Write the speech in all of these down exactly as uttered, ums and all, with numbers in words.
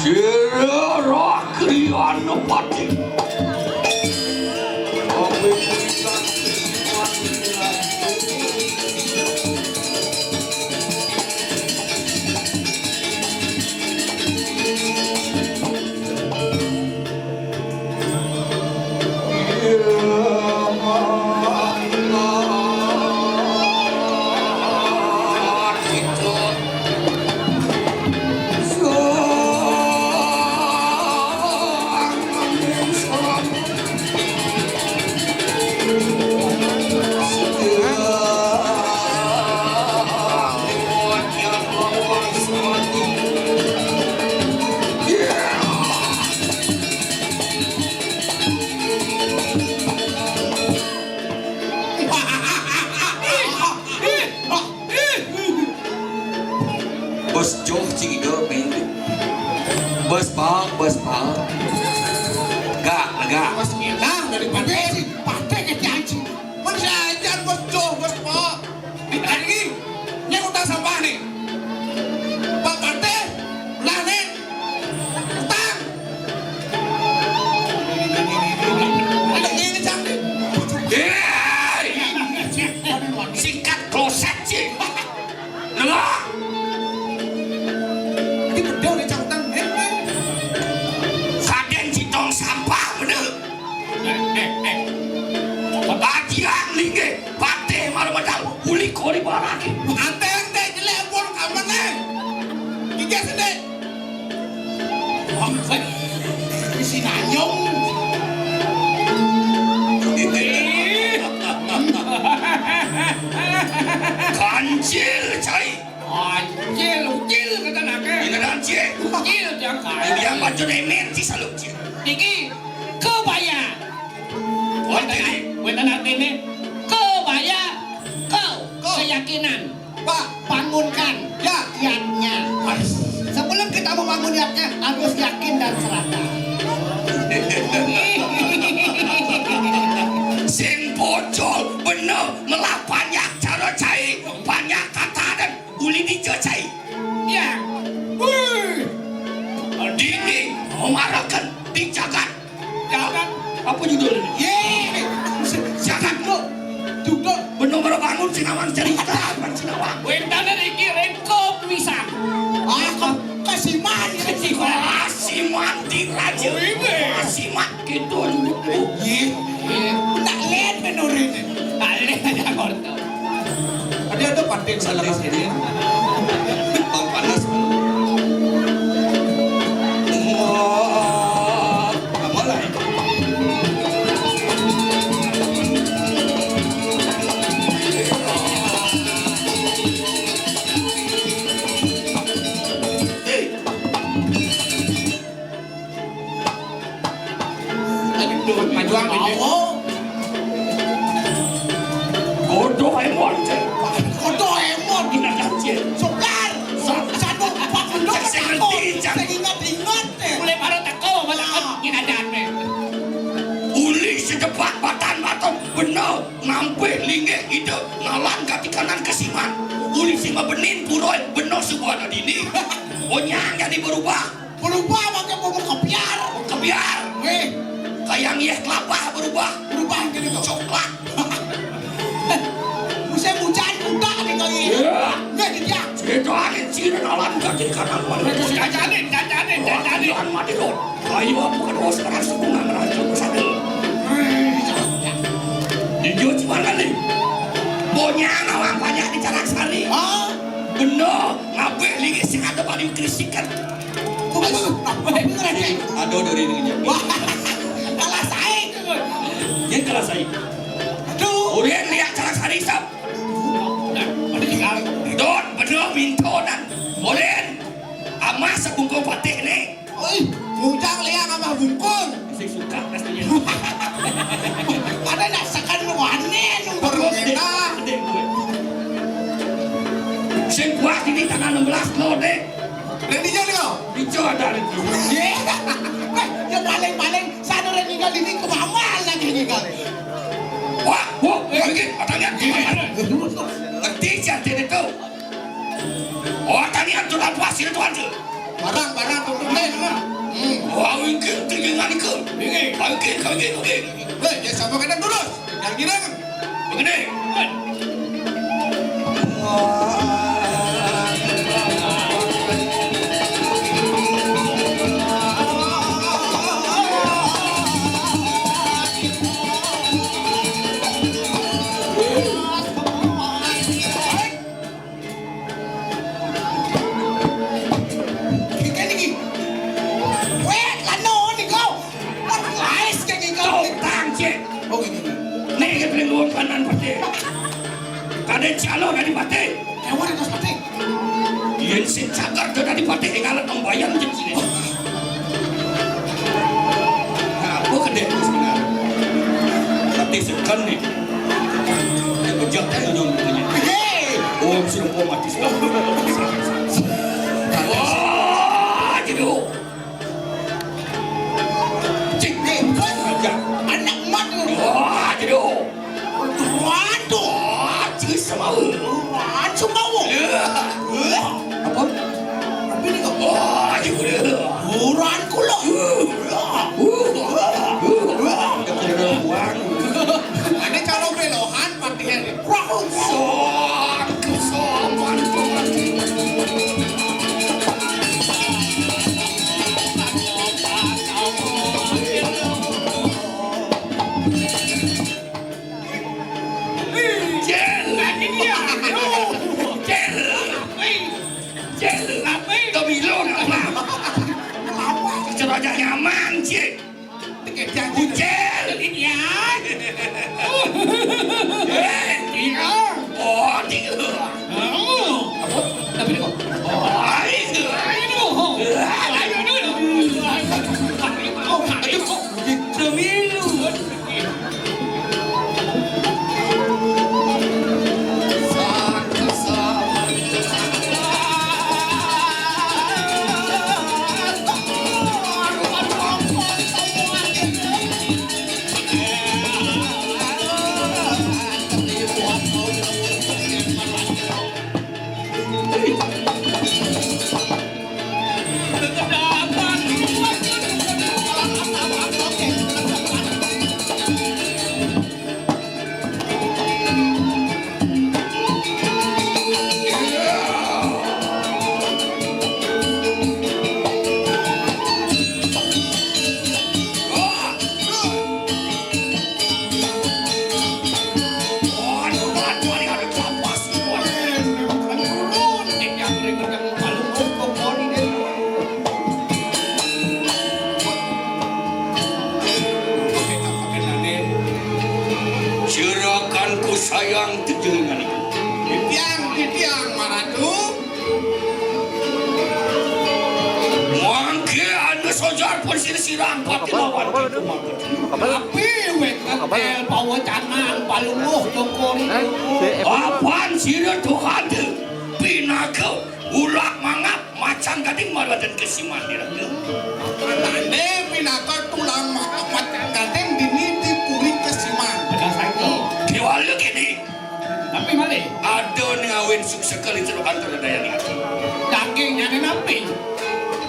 Ira Rakrianapati. Bos joh cing ida main. Bos pak, bos pak. Gak, gak. Bos minang dari Patih, Patih ke janji. Mun sajan bos joh, bos pak. Ditagi, nyang utang sampah nih. Pak Patih, lah nih. Utang. Ada ini, Cang. Hei! Sikat kloset, Cing. Nengok. Ini bedah nih, Cang, utang. Eh, eh. Kadén citong sampah, bener. Eh, eh, eh. Badian linggih, Patih malah medal, uli kori barang. Anteng téh jelek pun kamen, eh. Gigit sedek. Isi nanyong. Kancil, cai. Kancil, ucil, kata nake. Ini kancil. Ucil, jangan. Ini yang baju nemen, si salucil. Niki, kebaya. Wénten, wénten artine, kebaya, ke, keyakinan. Pak, bangunkan yatnya. Sebelum kita membangun yatnya, harus yakin dan serata. Sing pocol, bener, melah banyak cara cai, banyak kata dan uli dija cai. Ya. Wih. Dini, marakan di jagat. Jagat. Apa judul ini? Ye. Jagat. Duduk. Duduk. Bener-bener bangun sinawan cerita, bukan sinawan. Wénten iki rengkop pisan. Ah, kok kasiman ya, Cik? Kasiman di raja. Oh, iya. Kasiman gitu duduk. Ye. Ye. Tak lihat menurut. Tak lihat aja korto. Ada, ada pating salah sini. Bang panas. Wah, apa lah itu? Hei. Aduh, majuang gitu. Mau. Kodoemon, cek. Kodoemon. Gila, cek. Sukar. Sa-, satu, Pak Kodo, sing ngerti, cek. Sing inget-inget, eh. Mulai baru teko, malah kan nginadan, eh. Uli sedepak batan baton, bener. Nampih linggih ida, ngalan kaki kanan kesiman. Uli sing mabenin, puroi, bener sebuah dini. Onyang jadi berubah. Berubah pakai bumbu kebiar. Kebiar. Weh. Kayak ngieh kelapa berubah. Berubah jadi coklat. Musim hujan udah nih kau ini. Iya. Nggak jadi ya. Cerita angin sini nalan kaki kanan. Jajanin, jajanin, jajanin. Tuan Madiro. Ayo bukan bos orang sekungan raja besar. Jujur cuma kali. Punya nawang banyak di Carak Sari. Ah. Bener, ngabeh lagi sing ada bali kerisikan. Aduh, dari ini. Wah, kalah saing. Dia kalah saing. Aduh. Ulin lihat salah sari sap. Don, bener mintonan. Ulin, amah sebungkung patih nih. Oi, ngujang liang amah bungkung. Sing suka pastinya. Ada nak sekan wane nunggu. Terus deh, kita. Deh, gue. Sing kuat ini tanggal enam belas lo deh. Reni Jolio. Ijo ada Reni. Ye. Eh, ya paling-paling satu Reni Jolio ini kemauan lagi nih kali. Wah, wah, lagi matanya gimana? Ngerti sih artinya itu. Oh, tadi aturan puas itu tuan tuh. Barang, barang, tuntut, eh, Oke, oke, oke. Weh, ya sapa kadang terus. Yang girang. Begini. Iki iki. Weh, lano niku. Lais ke niku. Tukang, Cik. Oh, iki. Nek iki paling luwung panan pati. Kadek calo dadi pati. Ewan atas pati. Yen sing cagar do dadi pati ing alat nembayan, Cik, sini. Apa kedek sebenarnya? Pati seken nih. Ya, bejak aja nyumbungnya. Hei! Oh, sudah mau mati. Wah, gitu. Cik, nih, anak mat lu. Wah, gitu. Waduh. Wah, cik semau. Wah, semau. Ya. Apa? Tapi ini kok. Wah, gitu. Uran kula. Ada calon belohan. Nyaman, cik. Ucil. Ini ya. Eh, iya. Oh, tiga. Oh. Apa? Tapi ini kok. Oh, itu. Ayo, ayo dulu. Oh, ayo kok. Cemilu. Juraganku sayang tejengan itu. Titiang, titiang, Maratu. Mangke anu sojar pun sirang pati lawan. Apa? Tapi wek apa? Pawacanan palungguh tongkol itu. Apan sira tuh ada pinaka ulak mangap. Macan Gading maradan kesiman diragam. Anane pinaka tulang Macan Gading dini di Puri Kesiman. Benar saja. Diwala kini. Tapi malih. Ada ngawin suksekal ing jero antara dayane ati. Dagingnya ini napi?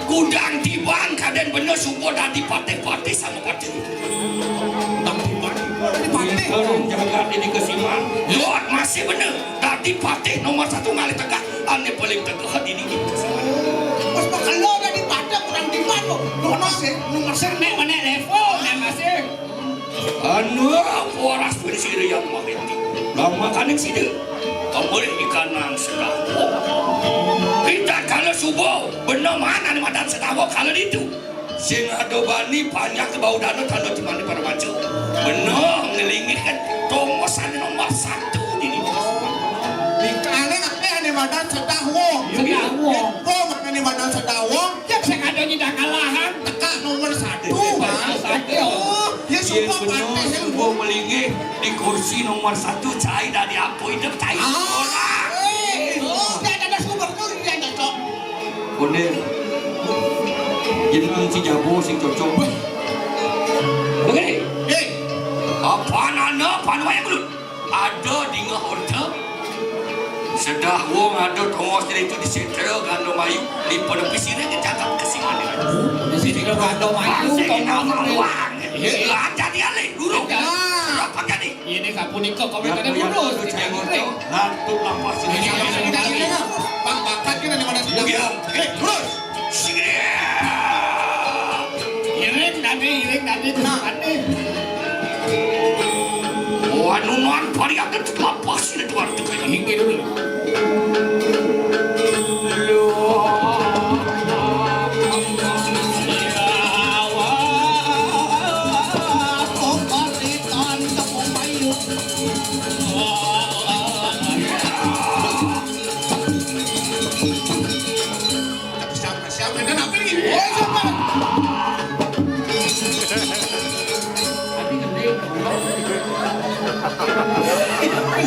Gudang tiban kaden bener suba dadi patih-patih sama patih. Gudang tiban. Dadi patih. Ing jagat ini kesiman. Yot masih bener. Dadi patih nomor satu ngalih tegak. Ane paling tegak dini. Wes kok kelo dadi patih kurang tiban kok. Nomor sih, nomor sih nek menek level, nek masih. Anu waras pun sira yang mahiti. Lah makaning sida. Kembali ikanang sedako. Kita kalau subuh bener mana nih madan sedako kalau itu. Sing ada bani panjak ke bau danau tanda di mana para macu. Bener ngelingi kan tongos ane nomor satu di ini. Dikane apa ane madan sedako. Sedako. Apa ane madan sedako? Ya sing ada nyidang kalahan. Teka nomor satu, Bang. Satu. Oh, ya sumpah pantes ya. Sumpah melinggih di kursi nomor satu, cai dari apa hidup cai. Ah, eh, oh, dia ada gubernur dia cocok. Konden. Jeneng si Jabo sing cocok. Oke. Eh, apa nana, apa nana yang Ada dingeh orta. Sedah wong ada tongos itu di setra gando mayu di penepi sira ke cakap ke sini. Di setra gando mayu, tongos maluang. Eh, lah, jadi alih, lurus. Nah. Apa jadi? Ini kapunika komentarnya lurus. Tidak ngerti. Lantuk lampah sini. Ini yang kita ini. Bang, bakat kita di mana sedang. Iya, eh, terus. Sini. Iring tadi, iring tadi, nah. Tadi. Wah, nunuan pariakan lampah sini, tuan. Ini dulu. Siapa? Siapa? Dan apa ini? Oh, siapa?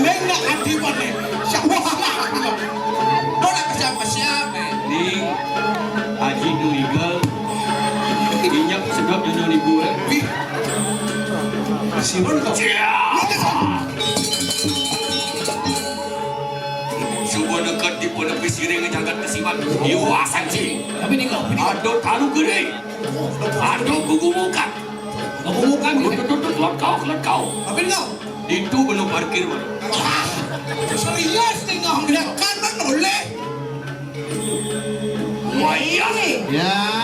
Neng nak hati mana? Siapa? Kau nak ke siapa? Siapa? Ning, Haji nu igel. Inyak sedot jeung nu nibu, eh. Wih. Siron kok. Subuh deket di pondok pisiring jagat kesiban. Ieu asan sih. Tapi ini kau. Aduh, taruh gede. Aduh, gugumukan. Gugumukan, gitu. Tutut, tutut, letkau, letkau. Tapi ini kau. Itu belum parkir, Bang. Serius nih, Ngong. Ya, kan, Bang, oleh. Wah, iya nih. Ya.